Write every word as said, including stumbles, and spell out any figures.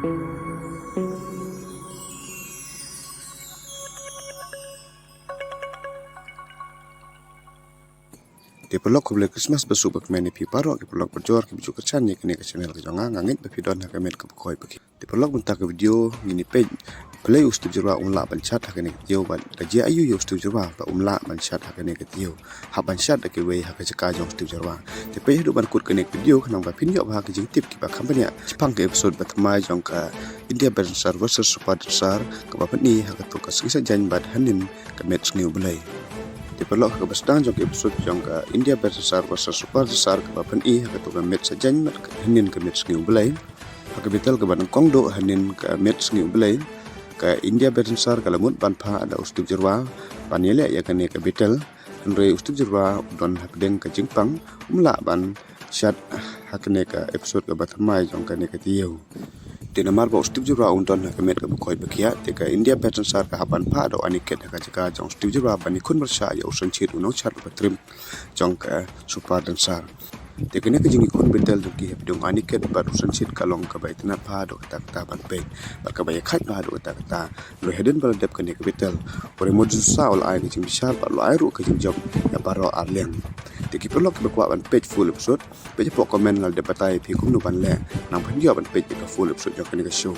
Te paralok, khublei Christmas ba suk ba kmen ïa phi baroh ki paralok bajur kiba ju kyrshan ïa kane ka channel ka jong nga. Nga ngeit ba phi don ha ka met kaba khoi ba khiah. Te paralok, mynta ka video ngin ïa peit balei u Steve Jyrwa um lah ban shad ha kane ka taïew bad da jia aiu ïa u Steve Jyrwa ba um lah ban shad ha kane ka taïew, hap ban shad da kiwei ha ka jaka jong u Steve Jyrwa. Te peit haduh ban kut kane ka video khnang ba phin ïoh bha ki jingtip kiba kham bniah shaphang ka episode ba thymmai jong ka India Bad Dancer versus Super Dancer kaba pyni ha kato ka sngi Saitjaiñ bad hynnin ka Met Sngi U Blei. Te paralok, ha kaba sdang jong ka episode jong ka India Bad Dancer versus Super Dancer kaba pyni ha kato ka Met Saitjaiñ bad hynnin ka Met Sngi U Blei, ha ka battle kaba nyngkong duh hynnin ka Met Sngi U Blei, ka India Bad Dancer ka la mut ban phah da u Steve Jyrwa ban ïaleh ïa kane ka battle. Hynrei u Steve Jyrwa u don hapdeng ka jingpang, um lah ban shad ha kane ka episode kaba thymmai jong kane ka taïew. Te namar ba u Steve Jyrwa un don ha ka met kaba khoi ba khiah, te ka India Bad Dancer ka hap ban phah da u Aniket ha ka jaka jong u Steve Jyrwa ban ïakhun pyrshah ïa u Sanchit, u nongshad uba trim jong ka Super Dancer. Te kane ka jingïakhun battle jong ki hapdeng u Aniket bad u Sanchit ka long kaba itynnad bha haduh katta katta ban peit bad kaba ïakhaid bha haduh katta katta. Hynrei hadien ba la dep kane ka battle, u Remo D'Souza u la ai ka jingbishar bad u la ai ruh ka jingjop ïa baroh arliang. Te ki paralok kiba kwah ban peit full episode, peit hapoh comment, la dep batai ïa phi kumno ban leh khnang ba phin ïoh ban peit ïa ka full episode jong kane ka show.